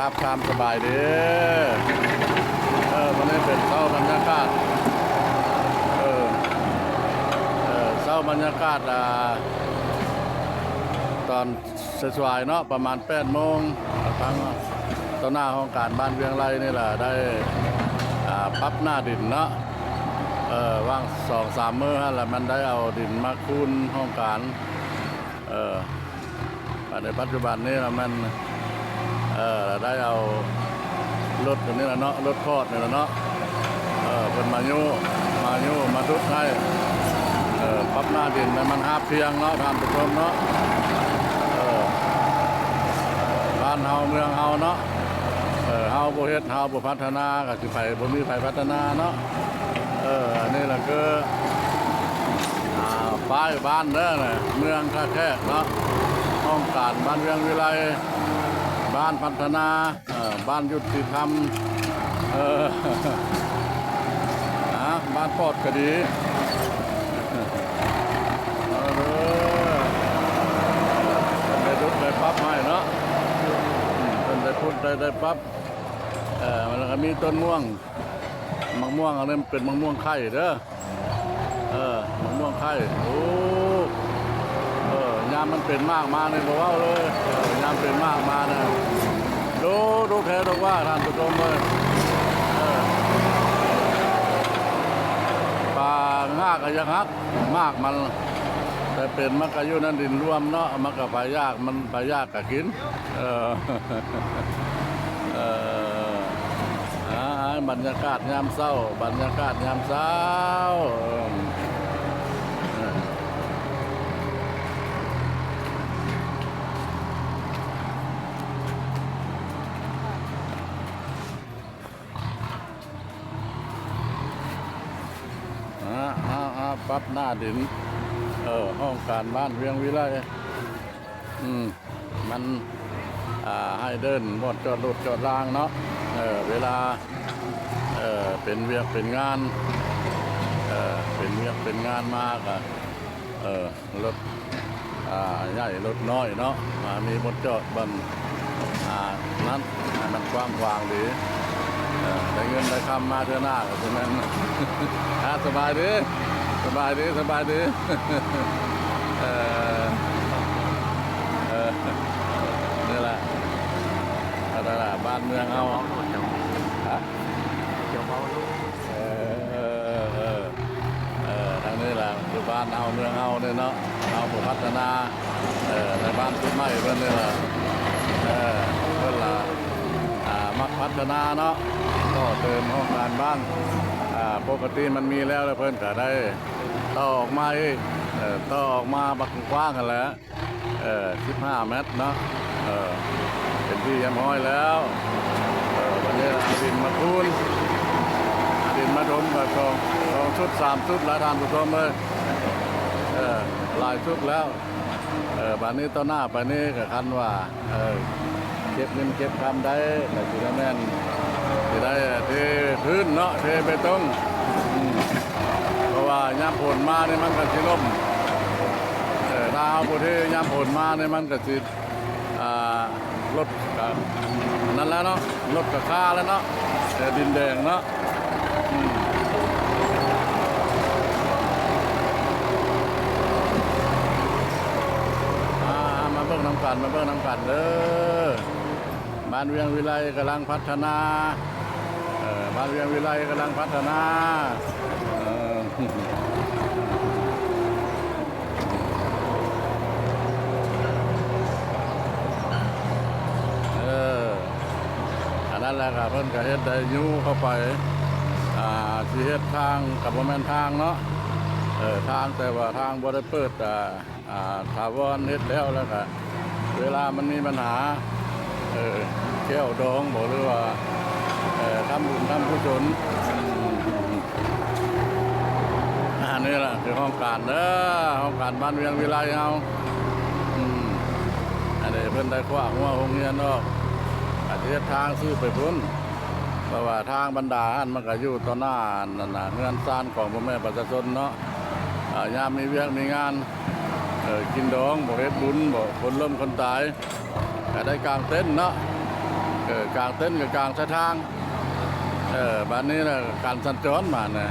ຄັບ ຕາມສະບາຍເດີ. ເອີ ມື້ນີ້ເປັນເຊົ້າບັນຍາກາດ ເອີ ເອີ ເຊົ້າບັນຍາກາດ ອ່າ ຕອນສາຍໆເນາະ ປະມານແປດໂມງ ທາງຕໍ່ໜ້າຫ້ອງການບ້ານວຽງໄລນີ້ລະ ໄດ້ ອ່າ ປັບໜ້າດິນເນາະ. ເອີ ຫວ່າງສອງສາມມື້ຫັ້ນລະ ມັນໄດ້ເອົາດິນມາຄູນຫ້ອງການ ເອີ ອັນໃນປັດຈຸບັນນີ້ລະແມ່ນ ເອີ ໄດ້ເອົາລົດອັນນີ້ລະເນາະ ລົດພອດນີ້ລະເນາະ ເອີ ເພິ່ນມາຍູ້ ມາຍູ້ ມາດຸດໃຫ້ ເອີ ປັບໜ້າດິນໃຫ້ມັນຮາບພຽງເນາະ ທ່ານຜູ້ຊົມເນາະ. ເອີ ບ້ານເຮົາເມືອງເຮົາເນາະ ເອີ ເຮົາບໍ່ເຮັດ ເຮົາບໍ່ພັດທະນາ ກະຊິໃຜ ບໍ່ມີໃຜພັດທະນາເນາະ. ເອີ ອັນນີ້ລະຄື ອ່າ ປ້າຍບ້ານເດີ ເມືອງທ່າແຂກເນາະ ຫ້ອງການບ້ານວຽງວິໄລ ບ້ານພັດທະນາ ເອີ ບ້ານຍຸຕິທຳ ເອີ ອ່າ ບ້ານປອດຄະດີ ເອີ ເພິ່ນໄດ້ດຸດໄດ້ປັບໃຫ້ເນາະ ເພິ່ນໄດ້ປຸດໄດ້ ໄດ້ປັບ ເອີ ແລ້ວກະມີຕົ້ນມ່ວງ ໝາກມ່ວງອັນນີ້ເປັນໝາກມ່ວງໄຂ່ເດີ ເອີ ໝາກມ່ວງໄຂ່ ໂອ້ ເອີ ຍາມມັນເປັນໝາກມານີ້ບໍ່ເວົ້າເລີຍ ເອີ ຍາມເປັນໝາກມານະ ດຸ ດຸແທ້ດົກວ່າ ທ່ານຜູ້ຊົມເອີຍ ເອີ ປາງາກກະຢາກຫັກ ໝາກມັນ ແຕ່ເປັນມັນກະຢູ່ໃນດິນລວມເນາະ ມັນກະໃຜຢາກ ມັນໃຜຢາກກະກິນ ເອີ ເອີ ອ່າ ບັນຍາກາດຍາມເຊົ້າ ບັນຍາກາດຍາມເຊົ້າ ເອີ ເອີ ອ່າ ອ່າ ອ່າ ປັບໜ້າດິນ ເອີ ຫ້ອງການບ້ານວຽງວິໄລ ອືມ ມັນ ອ່າ ໃຫ້ເດີ່ນບ່ອນຈອດລົດຈອດລາງເນາະ ເອີ ເວລາ ເອີ ເປັນວຽກເປັນງານ ເອີ ເປັນວຽກເປັນງານມາກະ ເອີ ລົດ ອ່າ ໃຫຍ່ລົດນ້ອຍເນາະ ອ່າ ມີບ່ອນຈອດບ່ອນ ອ່າ ນັ້ນ ໃຫ້ມັນກວ້າງຂວາງດີ ເອີ ໄດ້ເງິນໄດ້ຄຳມາເທື່ອໜ້າກະຊິແມ່ນ ອ່າ ສະບາຍດີ ສະບາຍດີ ສະບາຍດີ ເອີ ເອີ ນີ້ແຫຼະ ອັນນັ້ນລະ ບ້ານເມືອງເຮົາ ຮະ ເອີ ເອີ ເອີ ເອີ ທາງນີ້ລະ ຢູ່ບ້ານເຮົາເມືອງເຮົານີ້ເນາະ ເຮົາບໍ່ພັດທະນາ ເອີ ໃນບ້ານສຸດໃໝ່ເພິ່ນນີ້ລະ ເອີ ເພິ່ນລະ ອ່າ ມັກພັດທະນາເນາະ ຕໍ່ເຕີມຫ້ອງການບ້ານ ອ່າ ປົກກະຕິມັນມີແລ້ວ ແລ້ວເພິ່ນກະໄດ້ຕໍ່ອອກມາອີກ ເອີ ຕໍ່ອອກມາບັກກວ້າງຫັ້ນແຫຼະ ເອີ ສິບຫ້າແມັດເນາະ ເອີ ເປັນທີ່ຮຽບຮ້ອຍແລ້ວ ເອີ ບັດນີ້ເອົາດິນມາຄູນ ເອົາດິນມາຖົມກະສອງ ສອງຊຸດສາມຊຸດລະທ່ານຜູ້ຊົມເອີຍ ເອີ ຫຼາຍຊຸດແລ້ວ ເອີ ບາດນີ້ຕໍ່ໜ້າໄປນີ້ກະຄັນວ່າ ເອີ ເກັບເງິນເກັບຄຳໄດ້ ກະຊິໄດ້ແມ່ນ ຊິໄດ້ເທພື້ນເນາະ ເທເບຕົງ ອືມ ເພາະວ່າຍາມຝົນມານີ້ມັນກະຊິລົ້ມ ເອີ ຖ້າເຮົາບໍ່ເທຍາມຝົນມານີ້ມັນກະຊິ ອ່າ ລົດກະນັ້ນແຫຼະເນາະ ລົດກະຄາແລ້ວເນາະ ແຕ່ດິນແດງເນາະ ອືມ ອ່າ ມາເບິ່ງນຳກັນ ມາເບິ່ງນຳກັນເດີ ບ້ານວຽງວິໄລກຳລັງພັດທະນາ ເອີ ບ້ານວຽງວິໄລກຳລັງພັດທະນາ ເອີ ເອີ ອັນນັ້ນແຫຼະ ກະເພິ່ນກະເຮັດໄດຢູເຂົ້າໄປ ອ່າ ຊິເຮັດທາງກະບໍ່ແມ່ນທາງເນາະ ເອີ ທາງ ແຕ່ວ່າທາງບໍ່ໄດ້ເປີດ ອ່າ ອ່າ ຖາວອນ ເຮັດແລ້ວ ແລ້ວກະເວລາມັນມີບັນຫາ ເອີ ແກ້ວດອງບໍ ຫຼືວ່າ ເອີ ທຳບຸນທຳກຸສົນ ອັນນີ້ລະຄືຫ້ອງການເດີ ຫ້ອງການບ້ານວຽງວິໄລເຮົາ ອືມ ອັນນີ້ເພິ່ນໄດ້ຂວາງຫົວໂຮງຮຽນອອກ ກະຊິເຮັດທາງຊື່ໄປພຸ້ນ ເພາະວ່າທາງບັນດາຫັ້ນມັນກະຢູ່ຕໍ່ໜ້າ ອັນນັ້ນນະ ເຮືອນຊານຂອງພໍ່ແມ່ປະຊາຊົນເນາະ ອ່າ ຍາມມີວຽກມີງານ ເອີ ກິນດອງບໍ ເຮັດບຸນບໍ ຄົນລົ້ມຄົນຕາຍ ກະໄດ້ກາງເຕັນເນາະ ເອີ ກາງເຕັນກໍກາງໃສ່ທາງ. ເອີ ບາດນີ້ລະການສັນຈອນບາດນະ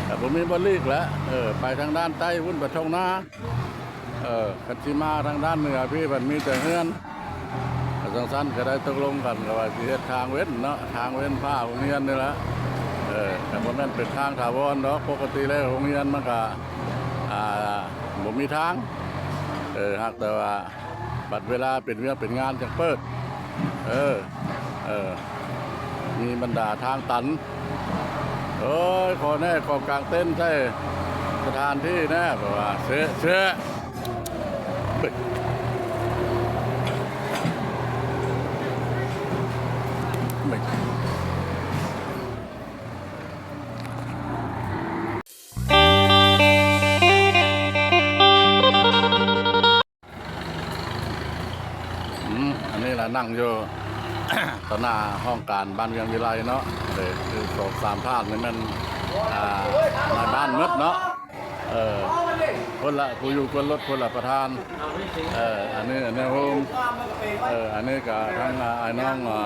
ກໍບໍ່ມີບ່ອນຫຼີກແລ້ວ. ເອີ ໄປທາງດ້ານໃຕ້ພຸ້ນ ໄປທົ່ງນາ. ເອີ ຄັນຊິມາທາງດ້ານເໜືອພີ້ ມັນມີແຕ່ເຮືອນ. ຈັ່ງຊັ້ນກໍໄດ້ຕົກລົງກັນ ກໍວ່າຊິເຮັດທາງເວັ້ນເນາະ, ທາງເວັ້ນພາໂຮງຮຽນນີ້ລະ. ເອີ ແຕ່ບໍ່ແມ່ນເປັນທາງຖາວອນດອກ. ປົກກະຕິແລ້ວໂຮງຮຽນມັນກໍ ອ່າ ບໍ່ມີທາງ. ເອີ ຫາກແຕ່ວ່າ ບັດເວລາເປັນວຽກເປັນງານຈັ່ງເປີດ. ເອີ ເອີ ມີບັນດາທາງຕັນ. ໂອ້ຍ ຂໍແນ່ ຂໍກາງເຕັນໃສ່ສະຖານທີ່ແນ່ ເພາະວ່າເຊະ ເຊະ ເບິ່ງ ເບິ່ງ. ອືມ ອັນນີ້ລະ ນັ່ງຢູ່ຕໍ່ໜ້າຫ້ອງການບ້ານວຽງວິໄລເນາະ. ເອີ ຄືສອງສາມທ່ານນີ້ແມ່ນ ອ່າ ນາຍບ້ານໝົດເນາະ. ເອີ ຄົນລະຜູ້ຢູ່ຄົນລົດ ຄົນລະປະທານ. ເອີ ອັນນີ້ ອັນນີ້ໂຮມ ເອີ ອັນນີ້ກະທາງ ອ່າ ອ້າຍນ້ອງ ອ່າ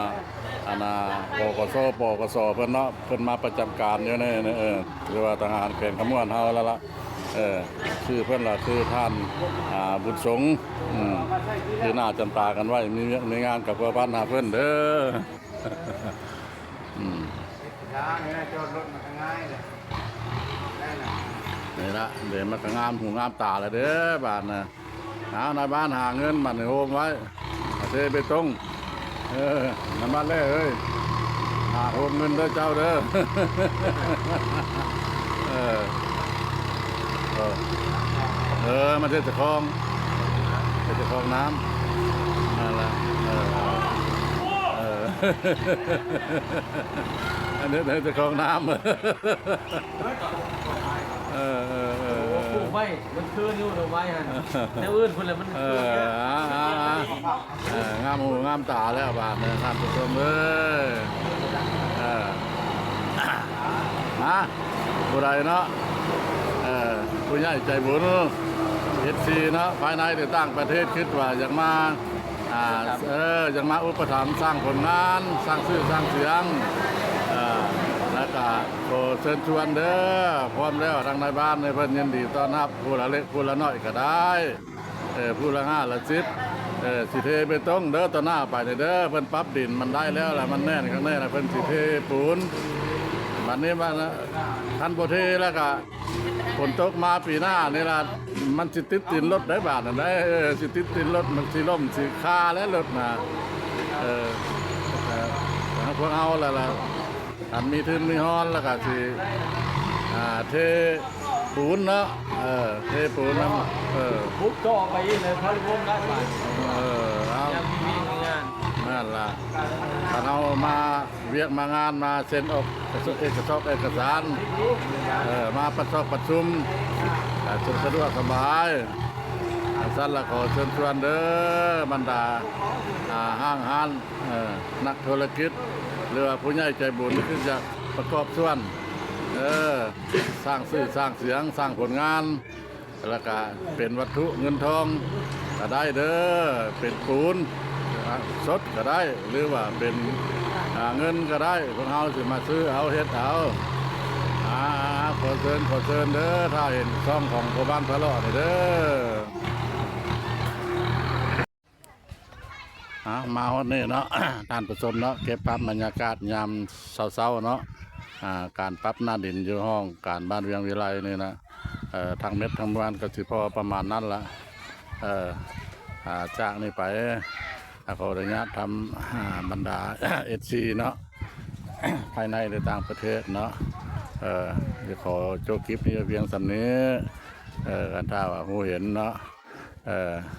ອັນນ່າ ປກສ ປກສ ເພິ່ນເນາະ ເພິ່ນມາປະຈຳການຢູ່ໃນ ເອີ ຫຼືວ່າທະຫານແຂວງຄຳມ່ວນເຮົາລະລະ. ເອີ ຊື່ເພິ່ນລະຄືທ່ານ ອ່າ ບຸນສົງ. ອືມ ຄືໜ້າຈຳຕາກັນໄວ້ ມີວຽກມີງານກໍພົວພັນຫາເພິ່ນເດີ. ອືມ ນີ້ລະ ເດ ມັນກໍງາມຫູງາມຕາລະເດີບາດນະ. ເອົາ ນາຍບ້ານຫາເງິນບາດນີ້ໂຮມໄວ້ ເທເບຕົງ. ເອີ ນາຍບ້ານແລ້ເອີຍ ຫາໂຮມເງິນເດີເຈົ້າເດີ. ເອີ ເອີ ເອີ ມາເທໃສ່ຄອງ ເທໃສ່ຄອງນ້ຳ ນັ້ນລະ. ເອີ ເອີ ອັນນີ້ເທໃສ່ຄອງນ້ຳ. ເອີ ເອີ ເອີ ປູກໄວ້ ມັນຄືຢູ່ດອກໄມ້ຫັ້ນ ແນວອື່ນພຸ້ນແຫຼະ ມັນ ເອີ ຄື ອ່າ ອ່າ ອ່າ ເອີ ງາມຫູງາມຕາແລ້ວບາດນີ້ທ່ານຜູ້ຊົມເອີຍ. ເອີ ຮະ ຜູ້ໃດເນາະ ເອີ ຜູ້ໃຫຍ່ໃຈບຸນ ເອັຟຊີ ເນາະ ພາຍໃນ ຫຼື ຕ່າງປະເທດ ຄິດວ່າຢາກມາ ອ່າ ເອີ ຢາກມາອຸປະຖຳສ້າງຜົນງານ ສ້າງຊື່ສ້າງສຽງ ເອີ ແລ້ວກະຂໍເຊີນຊວນເດີ. ພ້ອມແລ້ວທາງນາຍບ້ານນີ້ເພິ່ນຍິນດີຕ້ອນຮັບ ຜູ້ລະເລັກຜູ້ລະນ້ອຍກໍໄດ້ ເອີ ຜູ້ລະຫ້າລະສິບ ເອີ ຊິເທເບຕົງເດີ ຕໍ່ໜ້າໄປນີ້ເດີ. ເພິ່ນປັບດິນມັນໄດ້ແລ້ວລະ ມັນແໜ້ນຂ້າງໃນລະ ເພິ່ນຊິເທປູນ. ບັດນີ້ວ່າ ຄັນບໍ່ເທແລ້ວກະ ຝົນຕົກມາປີໜ້ານີ້ລະ ມັນຊິຕິດຕີນລົດໄດ້ບາດນັ້ນໄດ໋. ເອີ ຊິຕິດຕີນລົດ ມັນຊິລົ້ມ ຊິຄາແລ້ວລົດນະ. ເອີ ເອີ ພວກເຮົາລະ ລະ ຄັນມີທຶນມີຮອນລະກະຊິ ອ່າ ເທ ປູນເນາະ ເອີ ເທປູນນຳ ເອີ ປຸກຕໍ່ໄປອີກເລີຍ ພໍລົງໄດ້ບາດ ເອີ ເອົາ ຢ່າງມີວຽກມີງານ ນັ້ນລະ ຄັນເຮົາມາວຽກມາງານ ມາເຊັນອອກເອກະສອກເອກະສານ ເອີ ມາປະຊອກປະຊຸມ ກະຈະສະດວກສະບາຍ. ຈັ່ງຊັ້ນລະຂໍເຊີນຊວນເດີ ບັນດາ ອ່າ ຫ້າງຮ້ານ ເອີ ນັກທຸລະກິດ ຫຼືວ່າຜູ້ໃຫຍ່ໃຈບຸນທີ່ຢາກປະກອບສ່ວນ ເອີ ສ້າງຊື່ສ້າງສຽງ ສ້າງຜົນງານ ແລ້ວກະເປັນວັດຖຸເງິນທອງກະໄດ້ເດີ ເປັນປູນ ອ່າ ສົດກະໄດ້ ຫຼືວ່າເປັນ ອ່າ ເງິນກະໄດ້ ພວກເຮົາຊິມາຊື້ເອົາເຮັດເອົາ. ອ່າ ຂໍເຊີນ ຂໍເຊີນເດີ ຖ້າເຫັນຊ່ອງຂອງພໍ່ບ້ານພາເລາະນີ້ເດີ. ອ່າ ມາຮອດນີ້ເນາະ ທ່ານຜູ້ຊົມເນາະ ເກັບພາບບັນຍາກາດຍາມເຊົ້າໆເນາະ ອ່າ ການປັບໜ້າດິນຢູ່ຫ້ອງການບ້ານວຽງວິໄລນີ້ນະ ເອີ ທັງເມັດທັງມວນກໍຊິພໍປະມານນັ້ນລະ ເອີ ອ່າ ຈາກນີ້ໄປ ອ່າ ຂໍອະນຸຍາດທຳ ອ່າ ບັນດາ ເອັຟຊີ ເນາະ ພາຍໃນ ແລະ ຕ່າງປະເທດເນາະ ເອີ ຂໍຈົບຄລິບນີ້ພຽງສ່ຳນີ້ ເອີ ຄັນຖ້າວ່າຮູ້ເຫັນເນາະ ເອີ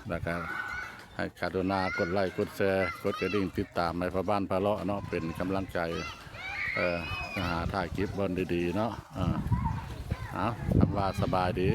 ແລ້ວກະໃຫ້ກະລຸນາກົດໄລ້ກົດແຊ ກົດກະດິ່ງຕິດຕາມໃຫ້ພໍ່ບ້ານພາເລາະເນາະ ເປັນກຳລັງໃຈ ເອີ ຫາຖ່າຍຄລິບບ່ອນດີໆເນາະ ເອີ ເອົາ ຄຳວ່າສະບາຍດີ.